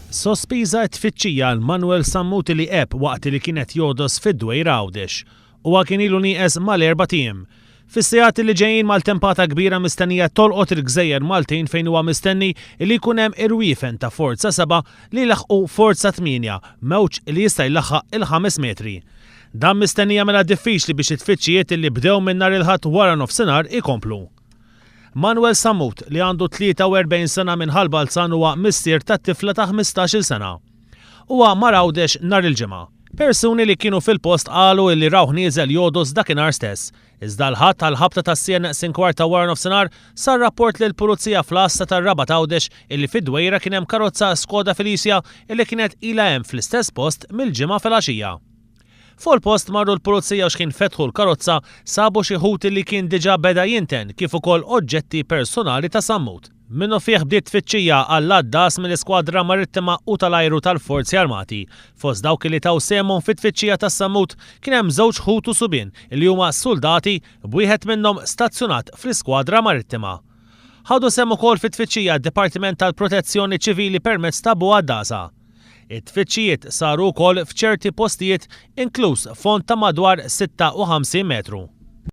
Sospiża t-tfittxija għal Manuel Sammut li għeb waqt li kien qed jogħdos fid-Dwejra Għawdex. Huwa kien ilu nieqes mal-erbat ijiem. Fis-sigħat li ġejjin maltempata kbira mistennija tolqot il-gżejjer Maltin fejn huwa mistenni li jkun hemm irwiefen ta' forza sebgħa li jlaħħqu forza tmienja, mewġ li jista' jlaħħaq il-ħames metri. Dan mistenni jagħmilha diffiċli biex it-tfittxijiet li bdew minn nhar il-Ħadd waranofsinhar ikomplu. Manuel Sammut, li għandu 43 sena minn Ħal Balzan huwa missier ta' tifla ta' 15-il sena. Huwa mar Għawdex nhar il-Ġimgħa. Persuni li kienu fil-post qalu illi rawh nieżel jogħdos dakinhar stess. Iżda l-Ħadd għall-ħabta tas-siegħa neqsin kwart ta' waranofsinhar sar rapport lill-Pulizija fl-għassa tar-Rabat Għawdex illi fid-Dwejra kien hemm karozza Skoda Felicia illi kienet ilha hemm fl-istess post mill-Ġimgħa filgħaxija. Fuq il-post marru l-Pulizija u x'ħin fetħu l-karozza sabu xi ħut li kien diġà beda jinten kif ukoll oġġetti personali ta' Sammut. Minnufih bdiet tfittxija għall-għaddas mill-Iskwadra Marittima u tal-Ajru tal-Forzi Armati. Fost dawk li taw sehemhom fit-tfittxija ta' Sammut kien hemm żewġ ħutu subien li huma suldati b'wieħed minnhom stazzjonat fl-Iskwadra Marittima. Ħadu sehem ukoll fit-tfittxija d-Dipartiment tal-Protezzjoni Ċivili permezz ta' bugħaddasa. It-tfittxijiet saru wkoll f'ċerti postijiet inkluż fond ta' madwar 56 metru.